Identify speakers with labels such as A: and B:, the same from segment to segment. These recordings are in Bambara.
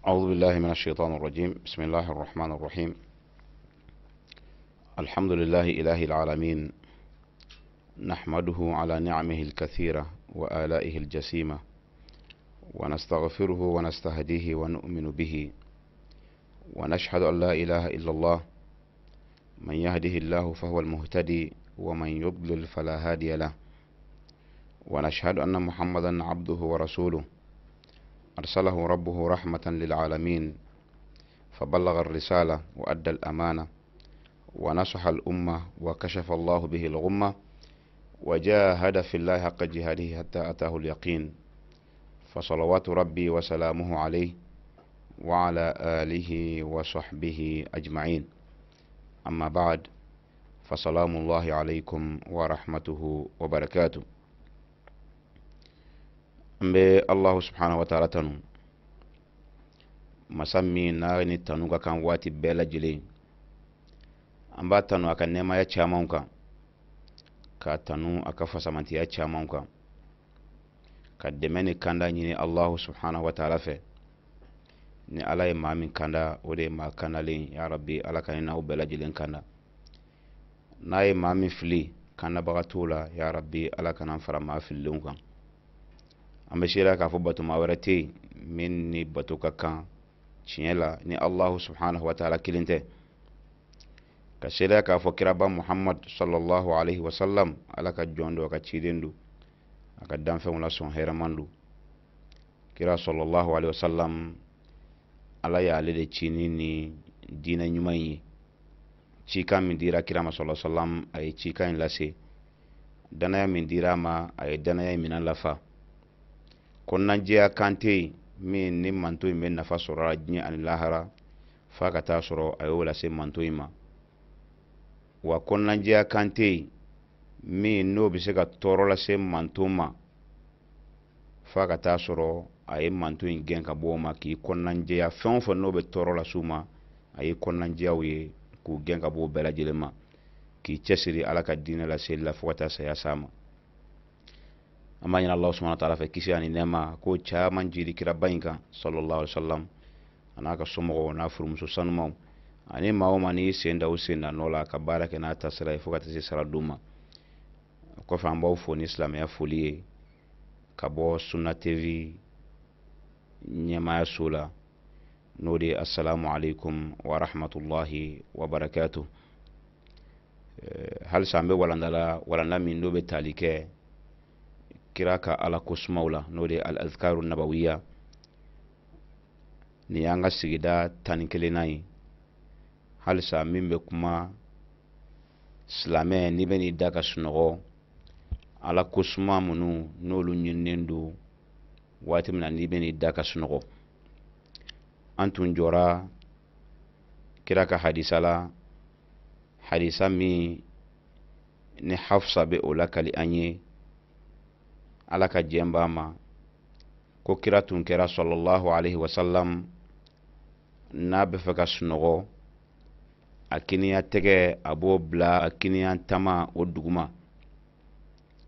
A: أعوذ بالله من الشيطان الرجيم. بسم الله الرحمن الرحيم. الحمد لله إله العالمين، نحمده على نعمه الكثيرة وآلائه الجسيمة، ونستغفره ونستهديه ونؤمن به، ونشهد أن لا إله إلا الله، من يهده الله فهو المهتدي، ومن يضلل فلا هادي له، ونشهد أن محمدا عبده ورسوله، أرسله ربه رحمة للعالمين، فبلغ الرسالة وأدى الأمانة ونصح الأمة وكشف الله به الغمة، وجاهد في الله حق جهاده حتى أتاه اليقين، فصلوات ربي وسلامه عليه وعلى آله وصحبه أجمعين. أما بعد، فسلام الله عليكم ورحمته وبركاته. N bɛ Allahu subhanahu wa ta'ala tanu, masa min n'a ni tanu ka kan waati bɛɛ lajɛlen. An b'a tanu a ka nɛɛmaya caman kan, k'a tanu a ka fasamantiya caman kan, ka dɛmɛ ni kanda ɲini Allahu subhanahu wa ta'ala fɛ. Ni Ala ye maa min kanda, o de ye maa kandalen. Ya Rabbi, Ala ka ne n'aw bɛɛ lajɛlen kanda. N'a ye maa min fili, kandabaga t'o la. Ya Rabbi, Ala kana an fara maa fililenw kan. An bɛ seereya k'a fɔ batoma wɛrɛ tɛ yen min ni bato ka kan tiɲɛ la ni Allahu subhanahu wa ta'ala kelen tɛ, ka seereya k'a fɔ kiraba Muhammad sallallahu alaihi wa sallam Ala ka jɔn don, a ka ciden don, a ka danfɛnw la sɔn hɛrɛman don. Kira sallallahu alaihi wa sallam, Ala y'ale de ci ni diinɛ ɲuman ye. Cikan min dira kira ma sallallahu alaihi wa sallam, a ye cikan in lase. Danaya min dira a ma, a ye danaya in minɛn lafa. Kɔnɔnajɛya kan tɛ yen min ni manto in bɛ nafa sɔrɔ a la diɲɛ ani lahara, f'a ka taa sɔrɔ a y'o lase manto in ma. Wa kɔnɔnajɛya kan tɛ yen min n'o bɛ se ka tɔɔrɔ lase manto ma, f'a ka taa sɔrɔ a ye manto in gɛn ka bɔ o ma, k'i kɔnɔnajɛya fɛn o fɛn n'o bɛ tɔɔrɔ lase u ma, a ye kɔnɔnajɛyaw ye k'u gɛn ka bɔ o bɛɛ lajɛlen ma, k'i cɛsiri Ala ka diinɛ laseli la fo ka taa saya s'a ma. An b'a ɲini Alahu subahana taala fɛ, kisi ani nɛɛma k'o caman jiri kiraba in kan sallallahu alaihi wa sallam, a n'a ka somɔgɔw n'a furumuso sanumaw, ani maa o maa n'i sen da o sen da nɔ la ka baara kɛ n'a taasira ye fo ka taa se sara don ma. O kɔfɛ, an b'aw fo ni silamɛya foli ye ka bɔ Sunna TV ɲɛmaayaso la, n'o de ye assalamu alaikum wa rahmatullahi wa barakatuh. Halisa an bɛ walanda la, walanda min n'o bɛ tali kɛ kira ka Ala ko sumaw la, n'o de ye al azkaru nabawiya. Nin y'an ka sigida 11nan ye halisa, min bɛ kuma silamɛ n'i bɛ n'i da ka sunɔgɔ, Ala ko suma minnu n'olu ɲininen don waati min na n'i bɛ n'i da ka sunɔgɔ. An tun jɔra kira ka hadisa la, hadisa min ni Hafsa bɛ o lakali an ye, Ala ka jɛn b'a ma, ko kira tun kɛra sallallahu alaihi wa sallam, n'a bɛ fɛ ka sunɔgɔ, a kiniya tɛgɛ a b'o bila a kiniya tama o duguma,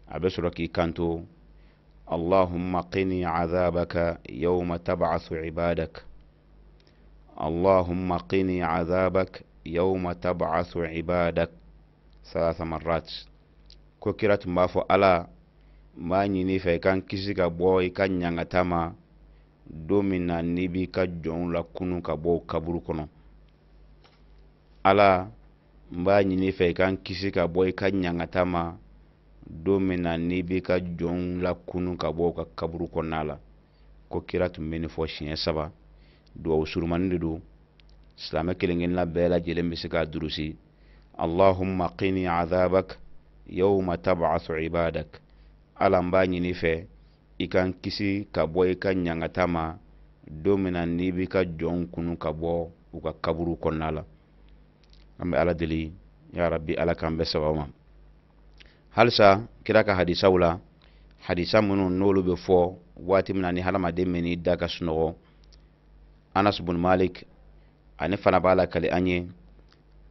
A: a bɛ sɔrɔ k'i kanto: Allahumma qini azabaka yawma tab'athu ibadak, Allahumma qini azabak yawma tab'athu ibadak, thalatha marrat. Ko kira tun b'a fɔ: Ala, n b'a ɲini i fɛ i ka n kisi ka bɔ i ka ɲangata ma don min na n'i b'i ka jɔnw lakunu ka bɔ o kaburu kɔnɔ. Ala, n b'a ɲini i fɛ i ka n kisi ka bɔ i ka ɲangata ma don min na n'i b'i ka jɔnw lakunu ka bɔ u ka kaburu kɔnɔna la. Ko kira tun bɛ nin fɔ siɲɛ saba. Duwawu surumani de don, silamɛ kelen kelenna bɛɛ lajɛlen bɛ se k'a durusi: Allahumma qini azabak yawma tab'athu ibadak. Ala, n b'a ɲini fɛ i ka n kisi ka bɔ i ka ɲangata ma don min na n'i b'i ka jɔnw kunu ka bɔ u ka kaburu kɔnɔna la. An bɛ Ala deli, ya Rabbi, Ala k'an bɛɛ sababu ma. Halisa kira ka hadisaw la, hadisa minnu n'olu bɛ fɔ waati min na ni hadamaden bɛ n'i da ka sunɔgɔ, Anas bun Malik ani fana b'a lakali an ye: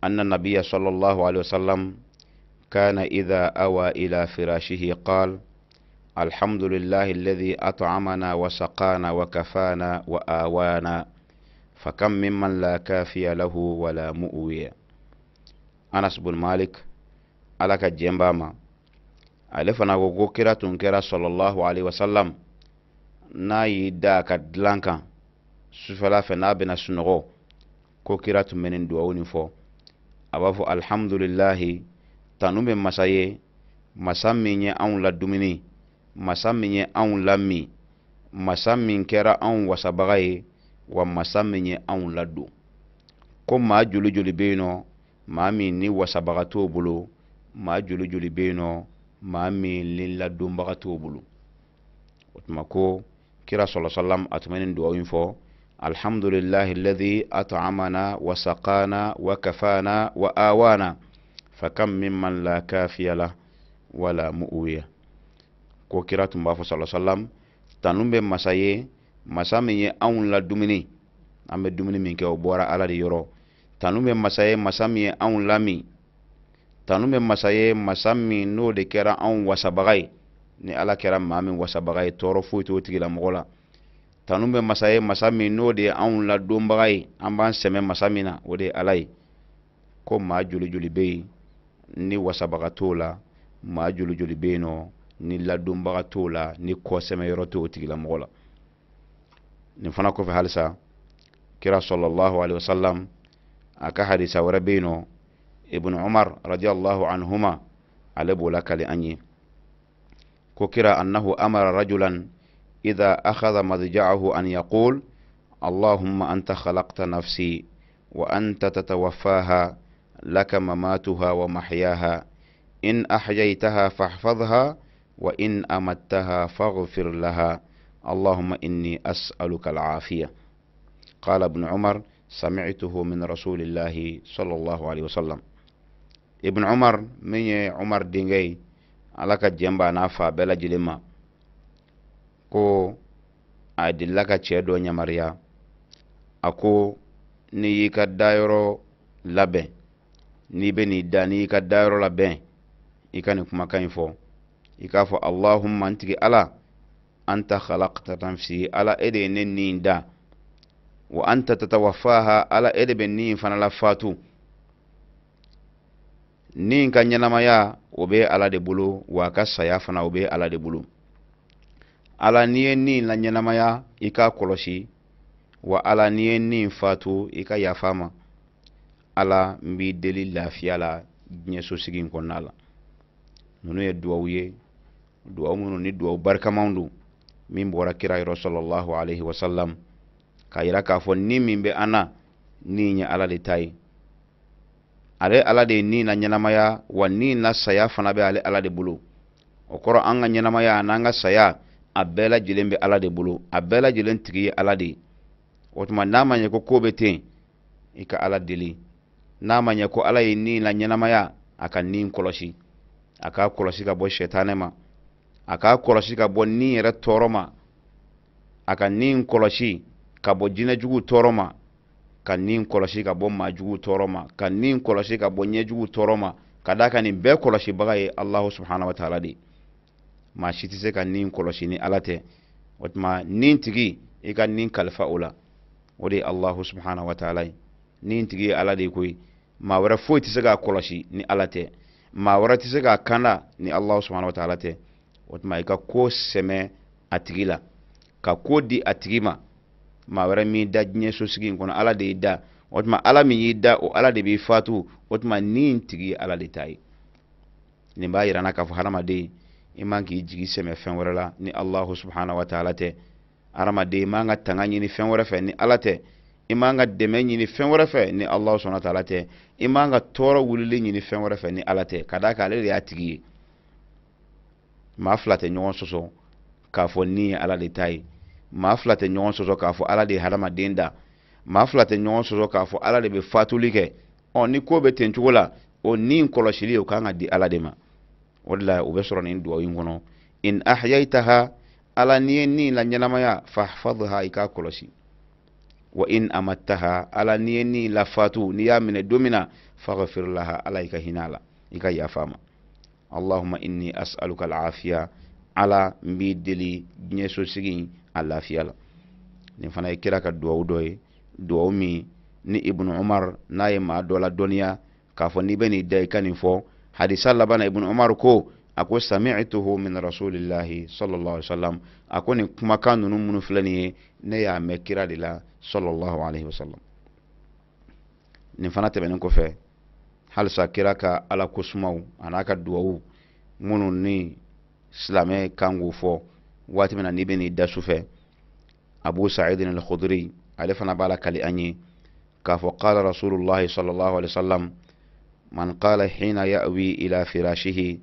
A: anna nabiya sallallahu alaihi wasallam kana idha awa ila firashihi qal: alhamdulillahi alladhi at'amana wa saqana wa kafana wa awana. Fakam mimman la kafiya lahu wala mu'wiya. Anas bun Malik, Ala ka jɛn b'a ma, ale fana ko ko kira tun kɛra sallallahu alaihi wasallam, n'a y'i da a ka dilan kan sufɛla fɛ, n'a bɛna sunɔgɔ, ko kira tun bɛ nin duwawu nin fɔ. A b'a fɔ: alhamdulilahi, tanu bɛ masa ye, masa min ye anw ladumuni, masa min ye anw lamin, masa min kɛra anw wasabaga ye, wa masa min ye anw ladon. Ko maa joli joli bɛ yen nɔ, maa min ni wasabaga t'o bolo, maa joli joli bɛ yen nɔ, maa min ni ladonbaga t'o bolo. O tuma ko kira sɔlɔ salam a tun bɛ nin duwawu in fɔ: alhamdulillahi alladhi at'amana wa saqana wa kafana wa awana, fakam mimman la kafiya la wala mu'wiya. Ko kira tun b'a fɔ sɔlɔ salam: tanu bɛ masa ye, masa min ye anw ladumuni, an bɛ dumuni min kɛ, o bɔra Ala de yɔrɔ. Tanu bɛ masa ye, masa min ye anw lamin. Tanu bɛ masa ye, masa min n'o de kɛra anw wasabaga ye. Ni Ala kɛra maa min wasabaga ye, tɔɔrɔ foyi t'o tigilamɔgɔ la. Tanu bɛ masa ye, masa min n'o de ye anw ladonbaga ye, an b'an sɛmɛ masa min na, o de ye Ala ye. Ko maa joli joli bɛ yen ni wasabaga t'o la, maa joli joli bɛ yen nɔ ni ladonbaga t'o la, ni kɔsɛmɛyɔrɔ t'o tigilamɔgɔ la. Nin fana kɔfɛ halisa, kira sallallahu alaihi wasallam a ka hadisa wɛrɛ bɛ yen nɔ, Ibn Umar radiyallahu anhuma ale b'o lakali an ye, ko kira annahu amara rajulan idha akhadha madja'ahu an yaqul: allahumma anta khalaqta nafsi wa anta tatawaffaha, laka mamatuha wa mahyaha, in ahyaytaha fahfadhha wa in amattaha faghfir laha, allahumma inni as'aluka al'afiya. Qala ibn Umar: sami'tuhu min rasulillahi sallallahu alaihi wasallam. Ibn Umar min ye Umar denkɛ ye, Ala ka jɛn b'a n'a fa bɛɛ lajɛlen ma, ko a delila ka cɛ dɔ yamaruya, a ko n'i y'i ka dayɔrɔ labɛn, n'i bɛ n'i da, n'i y'i ka dayɔrɔ labɛn, i ka nin kumakan in fɔ. I k'a fɔ: allahumma, n tigi Ala, anta khalaqta nafsi, Ala, e de ye ne ni da, wa anta tatawaffaha, Ala, e de bɛ ni fana la fatu. Ni ka ɲɛnamaya, o bɛ Ala de bolo, wa a ka saya fana, o bɛ Ala de bolo. Ala, n'i ye ni la ɲɛnamaya, i k'a kɔlɔsi, wa Ala, n'i ye ni fatu, i ka yafa ma. Ala, n b'i deli lafiya la diɲɛ sosigi in kɔnɔna la. Ninnu ye duwawu ye, duwawu minnu ni duwawu barikamaw don, min bɔra kira yɔrɔ sallallahu alaihi wasallam, k'a yira k'a fɔ ni min bɛ an na, ni ye Ala de ta ye. Ale Ala de ye ni na ɲɛnamaya, wa ni na saya fana bɛ ale Ala de bolo. O kɔrɔ, an ka ɲɛnamaya n'an ka saya, a bɛɛ lajɛlen bɛ Ala de bolo, a bɛɛ lajɛlen tigi ye Ala de ye. O tuma n'a ma ɲɛ ko ko bɛ ten, i ka Ala deli. N'a ma ɲɛ ko Ala ye ni la ɲɛnamaya, a ka ni kɔlɔsi, a k'a kɔlɔsi ka bɔ sɛtanɛ ma, a k'a kɔlɔsi ka bɔ ni yɛrɛ tɔɔrɔ ma, a ka ni kɔlɔsi ka bɔ jinɛjugu tɔɔrɔ ma, ka ni kɔlɔsi ka bɔ maajugu tɔɔrɔ ma, ka ni kɔlɔsi ka bɔ ɲɛjugu tɔɔrɔ ma, ka d'a kan nin bɛɛ kɔlɔsibaga ye Alahu subahana wa taala de ye. Maa si tɛ se ka ni kɔlɔsi ni Ala tɛ. O tuma ni tigi, i ka ni kalifa o la, o de ye Alahu subahana wa taala ye. Ni tigi ye Ala de ye koyi. Maa wɛrɛ foyi tɛ se k'a kɔlɔsi ni Ala tɛ, maa wɛrɛ tɛ se k'a kanda ni Alahu subahana wa taala tɛ. O tuma i ka ko sɛmɛ a tigi la, ka ko di a tigi ma. Maa wɛrɛ min da diɲɛ sosigi in kɔnɔ, Ala de y'i da. O tuma Ala min y'i da, o Ala de b'i fatu. O tuma ni tigi ye Ala de ta ye. Nin b'a yira n na k'a fɔ hadamaden, i man k'i jigi sɛmɛ fɛn wɛrɛ la ni Alahu subahana wa taala tɛ. Hadamaden, i man ka tanga ɲini fɛn wɛrɛ fɛ ni Ala tɛ. I man ka dɛmɛ ɲini fɛn wɛrɛ fɛ ni Alahu subahana wa taala tɛ. I man ka tɔɔrɔ wulili ɲini fɛn wɛrɛ fɛ ni Ala tɛ, ka d'a kan ale de y'a tigi ye. Maa fila tɛ ɲɔgɔn sɔsɔ k'a fɔ ni ye Ala de ta ye. Maa fila tɛ ɲɔgɔn sɔsɔ k'a fɔ Ala de ye hadamaden da. Maa fila tɛ ɲɔgɔn sɔsɔ k'a fɔ Ala de bɛ fatuli kɛ. Ɔ ni ko bɛ ten cogo la, o ni kɔlɔsili, o kan ka di Ala de ma. O de la o bɛ sɔrɔ nin duwawu in kɔnɔ: in ahyaytaha, Ala, n'i ye ni la ɲɛnamaya, fahfadha, i k'a kɔlɔsi, wa in amattaha, Ala, n'i ye ni la fatu, n'i y'a minɛ don min na, faghfir laha, Ala, i ka hinɛ a la, i ka yafa a ma. Allahumma inni as'aluka al'afiya, Ala, n b'i deli diɲɛ sosigi a lafiya la. Nin fana ye kira ka duwawu dɔ ye. Duwawu min ni Ibnu Umar n'a ye maa dɔ ladɔnniya k'a fɔ n'i bɛ n'i da i ka nin fɔ. Hadisa laban na, Ibnu Umar ko, a ko: sami'tuhu min rasulillahi sallallahu alaihi wasallam. A ko nin kumakan ninnu minnu filɛ nin ye, ne y'a mɛn kira de la sallallahu alaihi wasallam. Nin fana tɛmɛnen kɔfɛ, halisa kira ka ala ko sumaw a n'a ka duwawu minnu ni silamɛ kan k'o fɔ waati min na n'i bɛ n'i da su fɛ, Abu Sa'id al-Khudri ale fana b'a lakali an ye k'a fɔ: qala rasulullahi sallallahu alaihi wasallam, man qala hina ya'wi ila firashihi,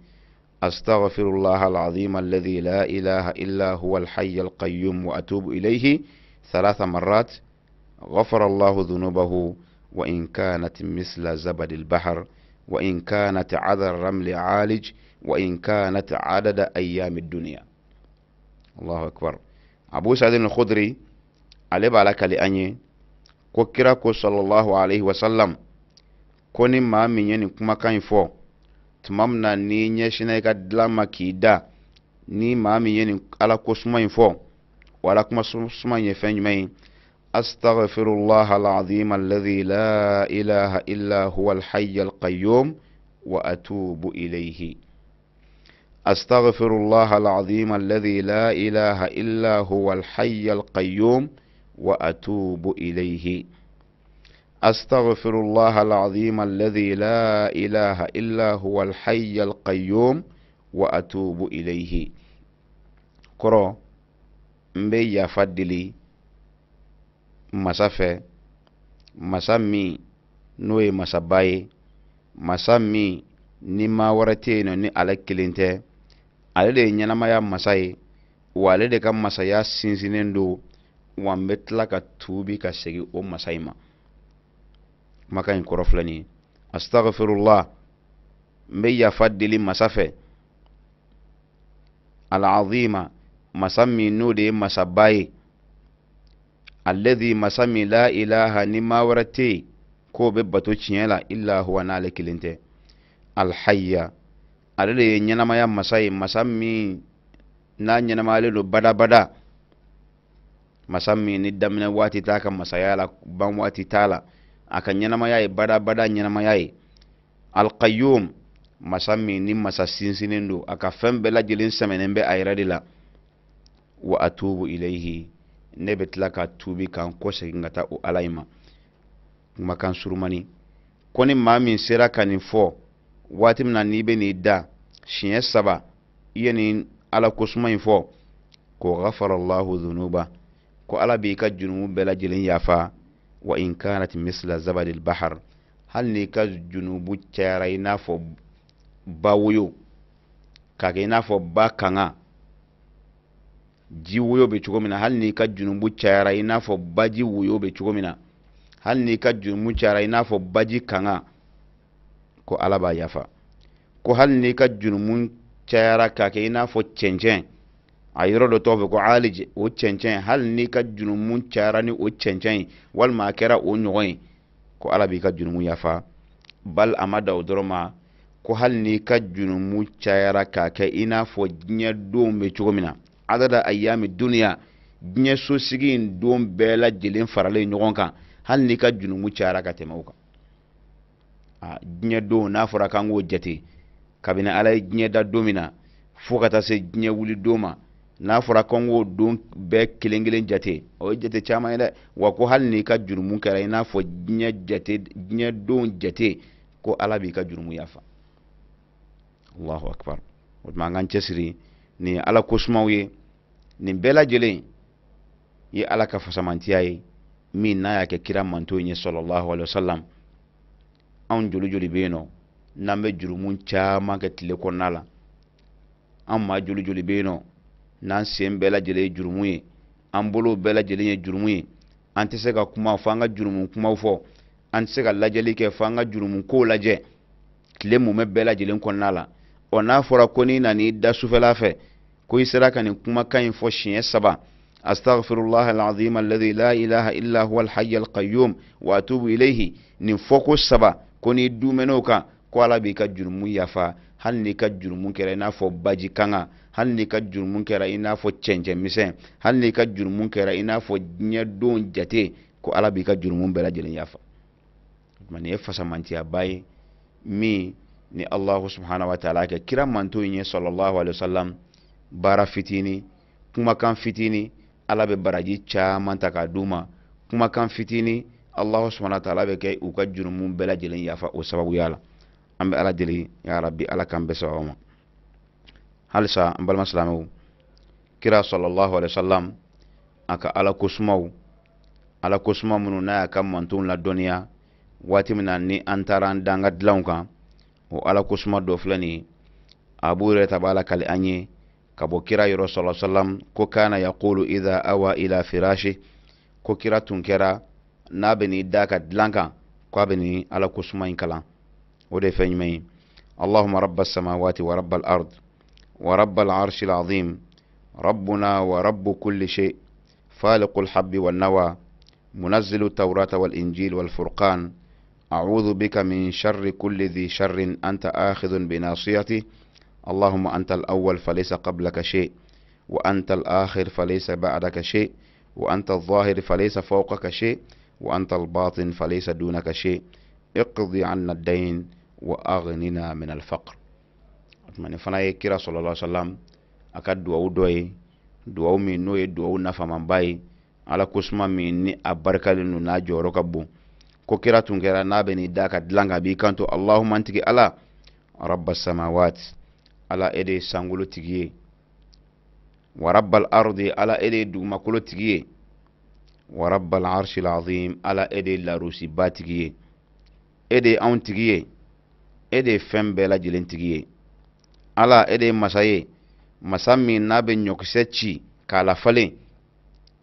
A: أستغفر الله العظيم الذي لا إله إلا هو الحي القيوم وأتوب إليه ثلاث مرات، غفر الله ذنوبه وإن كانت مثل زبد البحر، وإن كانت عدد الرمل عالج، وإن كانت عدد أيام الدنيا. الله أكبر. Abu Sa'id al-Khudri ale b'a lakali an ye ko kira ko sallallahu alaihi wasallam ko ni maa min ye nin kumakan in fɔ tuma min na n'i ɲɛsinna i ka dilan ma k'i da, ni maa min ye nin ala ko suma in fɔ, o ala kuma suma in ye fɛn jumɛn ye? أستغفر الله العظيم الذي لا إله إلا هو الحي القيوم وأتوب إليه، أستغفر الله العظيم الذي لا إله إلا هو الحي القيوم وأتوب إليه، أستغفر الله العظيم الذي لا إله إلا هو الحي القيوم وأتوب إليه. Kɔrɔ, n bɛ yafa deli masa fɛ, masa min n'o ye masaba ye, masa min ni maa wɛrɛ tɛ yen nɔ ni ale kelen tɛ. Ale de ye ɲɛnamaya masa ye, wa ale de ka masaya sinsinnen don, wa n bɛ tila ka tuubi ka segin o masa in ma. Kumakan in kɔrɔ filɛ nin ye: astaghfirullah, n bɛ yafa deli masa fɛ, alazima, masa min n'o de ye masaba ye, alladhi, masa min, la ilaha, ni maa wɛrɛ tɛ yen k'o bɛ bato tiɲɛ la, illa huwa, n'ale kelen tɛ, alhayya, ale de ye ɲɛnamaya masa ye, masa min n'a ɲɛnamayalen don badabada, masa min ni daminɛ waati t'a ka masaya la, ban waati t'a la, a ka ɲɛnamaya ye badabada ɲɛnamaya ye, alqayyum, masa min ni masa sinsinnen don, a ka fɛn bɛɛ lajɛlen sɛmɛnen bɛ a yɛrɛ de la, wa atubu ilayhi, ne bɛ tila ka tuubi k'an kɔsegin ka taa o ala in ma. Kumakan surumani ko ni maa min sera ka nin fɔ waati min na n'i bɛ n'i da siɲɛ saba, i ye nin ala kosuma in fɔ, ko ghafarallahu dhunuba, ko ala b'i ka junumu bɛɛ lajɛlen yafa, wa in kanat misla zabadil bahar, hali n'i ka junubu cayara i n'a fɔ ba woyo, k'a kɛ i n'a fɔ ba kanga ji woyo bɛ cogo min na, hali n'i ka junubu cayara i n'a fɔ baji woyo bɛ cogo min na, hali n'i ka junumu cayara i n'a fɔ baji kanga, ko ala b'a yafa. Ko hali n'i ka junumu cayara k'a kɛ i n'a fɔ cɛncɛn, a yɔrɔ dɔ tɔgɔ fɛ ko aliji, o cɛncɛn, hali n'i ka junumu cayara ni o cɛncɛn ye walima a kɛra o ɲɔgɔn ye, ko ala b'i ka junumu yafa. Bal a ma da o dɔrɔn ma, ko hali n'i ka junumu cayara k'a kɛ i n'a fɔ diɲɛ donw bɛ cogo min na, adada ayami duniya, diɲɛ sosigi in don bɛɛ lajɛlen faralen ɲɔgɔn kan, hali n'i ka junumu cayara ka tɛmɛ o kan. A diɲɛ don, n'a fɔra k'an k'o jate kabini ala ye diɲɛ da don min na fo ka taa se diɲɛ wuli don ma, n'a fɔra k'an k'o don bɛɛ kelen kelen jate, o ye jate caman ye dɛ. Wa ko hali n'i ka jurumu kɛra i n'a fɔ diɲɛ jate, diɲɛ don jate, ko ala b'i ka jurumu yafa. Allahu akbar. O tuma an k'an cɛsiri nin ye ala kosumaw ye. Nin bɛɛ lajɛlen ye ala ka fasamantiya ye min n'a y'a kɛ kira manto ye sallallahu alaihi wasallam. Anw joli joli bɛ yen nɔ n'an bɛ jurumu caman kɛ tile kɔnɔna la? An maa joli joli bɛ yen nɔ n'an sen bɛɛ lajɛlen ye jurumu ye, an bolo bɛɛ lajɛlen ye jurumu ye, an tɛ se ka kuma fo an ka jurumu kumaw fɔ, an tɛ se ka lajɛli kɛ fo an ka jurumu kow lajɛ tile mumɛ bɛɛ lajɛlen kɔnɔna la? Ɔ, n'a fɔra ko n'i nan'i da sufɛla fɛ, ko i sera ka nin kumakan in fɔ siɲɛ saba, astaghfirullah alazim alladhi la ilaha illa huwa alhayy alqayyum wa atubu ilayhi, nin fɔko saba, ko n'i dumɛn'o kan, ko ala b'i ka jurumu yafa, hali n'i ka jurumu kɛra i n'a fɔ baji kanga, hali n'i ka jurumu kɛra i n'a fɔ cɛncɛn misɛn, hali n'i ka jurumu kɛra i n'a fɔ diɲɛ don jate. Ko Ala b'i ka jurumu bɛɛ lajɛlen yafa. O tuma nin ye fasamantiyaba ye min ni Allahu subhanahu wa taala kɛ kira manton in ye sallallahu alaihi wasallam. Baara fitini, kumakan fitini, Ala bɛ baraji caman ta k'a d'u ma. Kumakan fitini, Allahu subhanahu wa taala bɛ kɛ u ka jurumu bɛɛ lajɛlen yafa o sababuya la. An bɛ Ala deli ya Rabbi, Ala k'an bɛɛ sababu ma. Halisa an balima silamɛw, kira sallallahu alaihi wasallam a ka Ala kosumaw, Ala kosuma minnu n'a y'a ka mantonw ladɔnniya waati min na ni an taara an da an ka dilanw kan, o Ala kosuma dɔ filɛ nin ye. Abu Hurairata b'a lakali an ye ka bɔ kira yɔrɔ sallallahu alaihi wasallam ko kana yaqulu idha awa ila firashi, ko kira tun kɛra n'a bɛ n'i da ka dilan kan, ko a bɛ nin Ala kosuma in kalan. O de ye fɛn jumɛn ye? Allahumma rabba samawati wa rabbal ard wa rabbal arshil azim rabbuna wa rabbu kulli shay faliqul habbi wan nawa munazzilu tawrata wal injil wal furqan أعوذ بك من شر كل ذي شر أنت آخذ بناصيته اللهم أنت الأول فليس قبلك شيء وأنت الآخر فليس بعدك شيء وأنت الظاهر فليس فوقك شيء وأنت الباطن فليس دونك شيء اقضي عنا الدين وأغننا من الفقر. Nin fana ye kira sallallahu alaihi wasallam a ka duwawu dɔ ye, duwawu min n'o ye duwawu nafamanba ye, Ala kosuma min ni a barikalen don, n'a jɔyɔrɔ ka bon. Ko kira tun kɛra n'a bɛ n'i da ka dilan kan, a b'i kanto: Allahumma, n tigi Ala, rabba samawat, Ala e de ye sankolo tigi ye, wa rabbal ardi, Ala e de ye dugumakolo tigi ye, wa rabbal arshil azim, Ala e de ye larusiba tigi ye, e de ye anw tigi ye, e de ye fɛn bɛɛ lajɛlen tigi ye. Ala e de ye masa ye, masa min n'a bɛ ɲɔkisɛ ci k'a lafalen,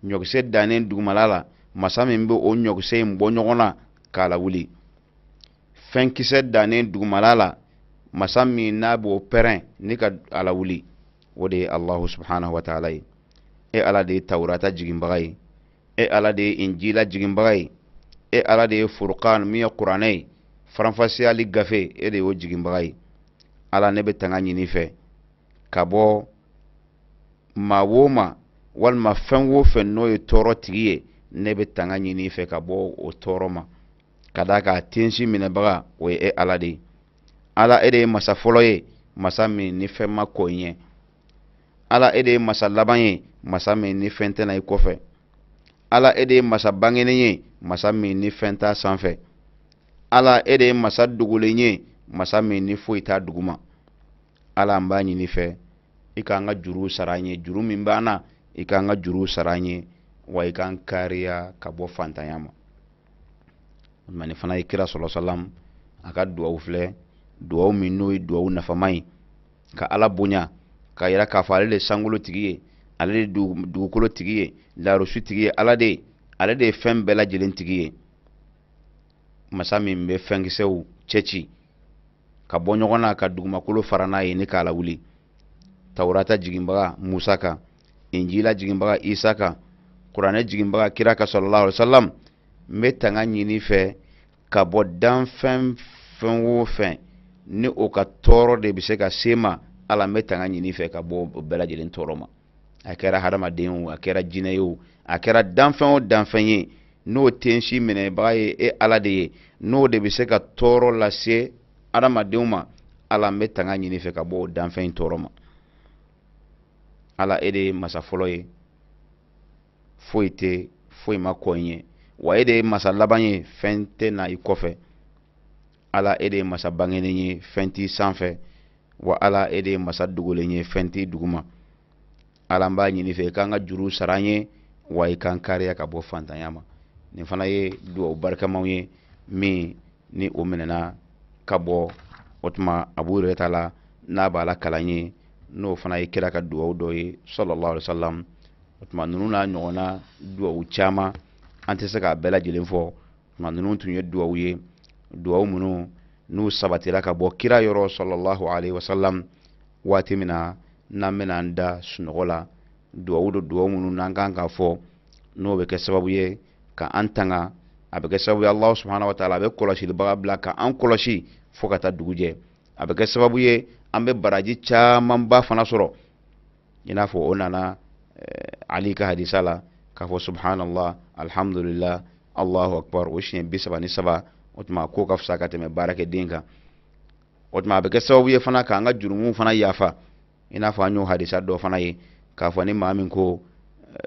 A: ɲɔkisɛ dannen dugumala la, masa min bɛ o ɲɔkisɛ in bɔ ɲɔgɔn na k'a lawuli, fɛnkisɛ dannen dugumala la, masa min n'a b'o pɛrɛn ni ka a lawuli, o de ye Allahu subhanahu wa ta'ala ye. E Ala de ye Tawurata jiginbaga ye, e Ala de ye Injila jiginbaga ye, e Ala de ye Furqan min ye Kuranɛ ye, faranfasiyali gafe, e de y'o jiginbaga ye. Ala, ne bɛ tanga ɲini fɛ ka bɔ maa wo ma walima fɛn wo fɛn n'o ye tɔɔrɔ tigi ye, ne bɛ tanga ɲini fɛ ka bɔ o tɔɔrɔ ma, ka d'a kan a tensi minɛbaga o ye e Ala de ye. Ala e de ye masa fɔlɔ ye, masa min ni fɛn ma kɔ i ɲɛ. Ala e de ye masa laban ye, masa min ni fɛn tɛ na i kɔfɛ. Ala e de ye masa bangenen ye, masa min ni fɛn t'a sanfɛ. Ala e de ye masa dogolen ye, masa min ni foyi t'a duguma. Ala, an b'a ɲini fɛ i k'an ka juruw sara an ye, juru min b'an na, i k'an ka juruw sara an ye, wa i k'an kariya ka bɔ fantanya ma. O nin fana ye kira sɔlɔ salam a ka duwawu filɛ, duwawu min n'o ye duwawu nafama ye, ka Ala bonya, k'a yira k'a fɔ ale de ye sankolo tigi ye, ale de ye dugukolo tigi ye, larusu tigi ye, Ala de ye, ale de ye fɛn bɛɛ lajɛlen tigi ye, masa min bɛ fɛnkisɛw cɛci ka bɔ ɲɔgɔn na ka dugumakolo fara n'a ye ni k'a lawuli, Tawurata jiginbaga Musa kan, Injila jiginbaga Isa kan, Kuranɛ jiginbaga kira ka sallallahu alaihi wasallam. N bɛ tanga ɲini fɛ ka bɔ danfɛn fɛn o fɛn ni o ka tɔɔrɔ de bɛ se ka se ma, Ala n bɛ tanga ɲini fɛ ka bɔ o bɛɛ lajɛlen tɔɔrɔ ma. A kɛra hadamaden o, a kɛra jinɛ ye o, a kɛra danfɛn o danfɛn ye n'o tensi minɛbaga ye e Ala de ye, n'o de bɛ se ka tɔɔrɔ lase adamadenw ma, Ala n bɛ tanga ɲini fɛ ka bɔ o danfɛn in tɔɔrɔ ma. Ala e de ye masa fɔlɔ ye, foyi tɛ foyi ma kɔ i ɲɛ, wa e de ye masa laban ye, fɛn tɛ na i kɔfɛ. Ala e de ye masa bangenen ye, fɛn t'i sanfɛ, wa Ala e de ye masa dogolen ye, fɛn t'i duguma. Ala, n b'a ɲini fɛ i k'an ka juru sara an ye, wa i k'an kariya ka bɔ fantanya ma. Nin fana ye duwawu barikamaw ye min ni o minɛna ka bɔ o tuma Abu Hurairata la, n'a b'a la kalan ye, n'o fana ye kira ka duwawu dɔ ye sallallahu alaihi wasallam. O tuma ninnu n'a ɲɔgɔnna duwawu caman, an tɛ se k'a bɛɛ lajɛlen fɔ. O tuma ninnu tun ye duwawu ye, duwawu minnu n'u sabatira ka bɔ kira yɔrɔ sallallahu alaihi wasallam waati min na n'an bɛna an da sunɔgɔ la. Duwawu do, duwawu minnu n'an kan k'a fɔ, n'o bɛ kɛ sababu ye ka an tanga, a bɛ kɛ sababu ye Alahu subahana wa taala a bɛ kɔlɔsilibaga bila ka an kɔlɔsi fo ka taa dugu jɛ, a bɛ kɛ sababu ye an bɛ baraji camanba fana sɔrɔ, i n'a fɔ o nana Ali ka hadisa la k'a fɔ subhanallah, alhamdulillah. Allahu akbar o siɲɛ 33. O tuma k'o ka fisa ka tɛmɛ baarakɛden kan. O tuma a bɛ kɛ sababu ye fana k'an ka jurumuw fana yafa, i n'a fɔ an y'o hadisa dɔ fana ye k'a fɔ ni maa min ko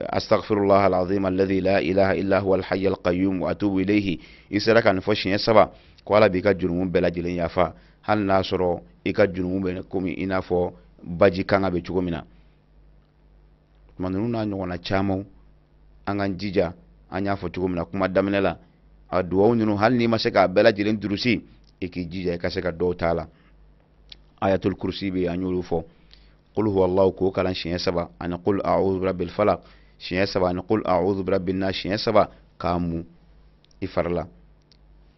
A: astaghfirullah alazim alladhi la ilaha illa huwa alhayy alqayyum wa atubu ilayhi, i sera ka nin fɔ siɲɛ saba, ko Ala b'i ka jurumu bɛɛ lajɛlen yafa, hali n'a sɔrɔ i ka jurumu bɛ komi i n'a fɔ baji kanga bɛ cogo min na. Tuma ninnu n'a ɲɔgɔnna camanw, an k'an jija. An y'a fɔ cogo min na kuma daminɛ la, a duwawu ninnu, hali n'i ma se k'a bɛɛ lajɛlen durusi, i k'i jija i ka se ka dɔw t'a la. Ayatul kursi bɛ yen, an y'olu fɔ. Qul huwa Allahu k'o kalan siɲɛ saba, ani qul a'udhu birabbil falaq siɲɛ saba, ani qul a'udhu birabbin nas siɲɛ saba, k'a mu i fari la.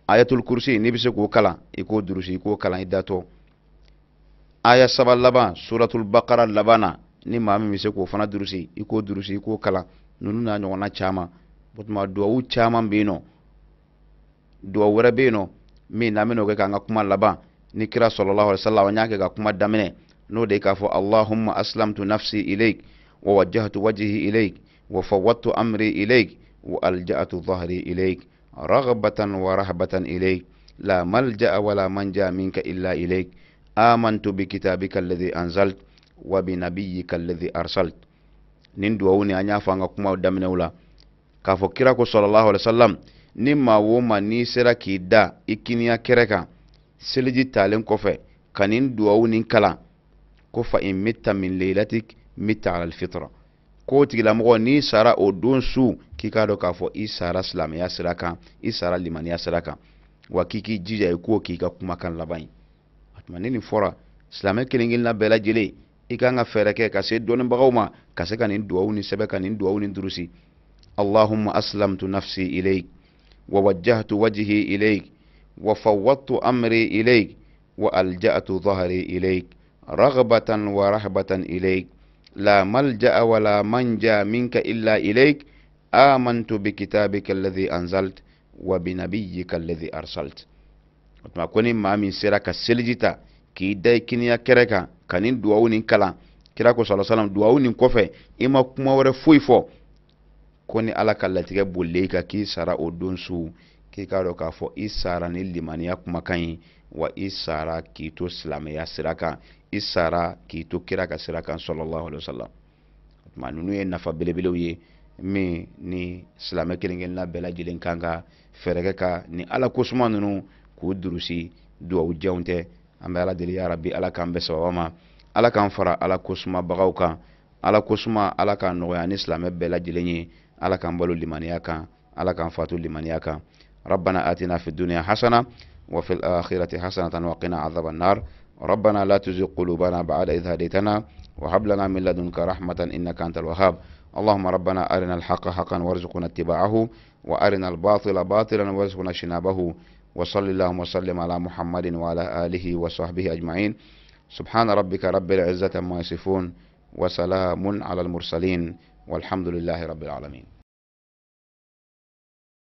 A: Ayatul kursi, n'i bɛ se k'o kalan, i k'o durusi, i k'o kalan i datɔ. Aya saba laban suratul bakara laban na, ni maa min bɛ se k'o fana durusi, i k'o durusi, i k'o kalan. Ninnu n'a ɲɔgɔnna caman. O tuma duwawu caman bɛ yen nɔ. Duwawu wɛrɛ bɛ yen nɔ min n'an bɛn'o kɛ k'an ka kuma laban, ni kira sallallahu alaihi wasallam an y'a kɛ ka kuma daminɛ, n'o de ye k'a fɔ allahumma aslamtu nafsi ilayk wa wajjahtu wajhi ilayk wa fawwadtu amri ilayk wa alja'tu dhahri ilayk raghbatan wa rahbatan ilayk la malja'a wala manja minka illa ilayk amantu bi kitabika alladhi anzalt wa bi nabiyyika alladhi arsalt. Nin duwawu ni an y'a fɔ an ka kumaw daminɛw la k'a fɔ kira ko sallallahu alaihi wasallam, ni maa o maa n'i sera k'i da i kiniya kɛrɛ kan seliji talen kɔfɛ ka nin duwawu nin kalan, ko fa in mitta min laylatik mitta ala alfitra, k'o tigilamɔgɔ n'i sara o don su, k'i k'a dɔn k'a fɔ i sara silamɛya sira kan, i sara limaniya sira kan, wa k'i k'i jija i k'o k'i ka kumakan laban ye. O tuma ni nin fɔra, silamɛ kelen kelenna bɛɛ lajɛlen i kan ka fɛɛrɛ kɛ ka se dɔnnibagaw ma ka se ka nin duwawu nin sɛbɛn, ka nin duwawu nin durusi. Allahumma aslamtu nafsi ilayk wa wajjahtu wajhi ilayk wa fawwadtu amri ilayk wa alja'tu dhahri ilayk raghbatan wa rahbatan ilayk la malja'a wa la manja minka illa ilayk amantu bi kitabika alladhi anzalt wa bi nabiyyika alladhi arsalt. O tuma ko ni maa min sera ka seliji ta k'i da i kiniya kɛrɛ kan ka nin duwawu nin kalan, kira ko sallallahu alaihi wasallam, duwawu nin kɔfɛ i ma kuma wɛrɛ foyi fɔ, ko ni Ala ka latigɛ bolilen i kan k'i sara o don su, k'i k'a dɔn k'a fɔ i sara ni limaniya kumakan ye, wa i sara k'i to silamɛya sira kan, i sara k'i to kira ka sira kan sallallahu alaihi wasallam. O tuma ninnu ye nafa belebelew ye min ni silamɛ kelen kelenna bɛɛ lajɛlen kan ka fɛɛrɛ kɛ ka ni Ala kosuma ninnu k'u durusi. Duwawu janw tɛ. An bɛ Ala deli, ya Rabbi, Ala k'an bɛɛ sababa ma, Ala k'an fara Ala kosumabagaw kan. Ala kosuma, Ala k'an nɔgɔya ni silamɛ bɛɛ lajɛlen ye. Ala k'an balo limaniya kan, Ala k'an fatu limaniya kan. Rabbana atina fi dunya hasana wa fil akhirati hasanatan wa qina adhaban nar. Rabbana la tuzigh qulubana ba'da idh hadaytana wa hab lana min ladunka rahmatan innaka antal wahhab. Allahumma rabbana arina al-haqqa haqqan warzuqna ittiba'ahu wa arina al-batila batilan warzuqna ijtinabahu. Wa sallallahu wa sallim ala Muhammadin wa ala alihi wa sahbihi ajma'in. Subhana rabbika rabbil izzati amma yasifun wa salamun ala al-mursalin walhamdulillahi rabbil alamin.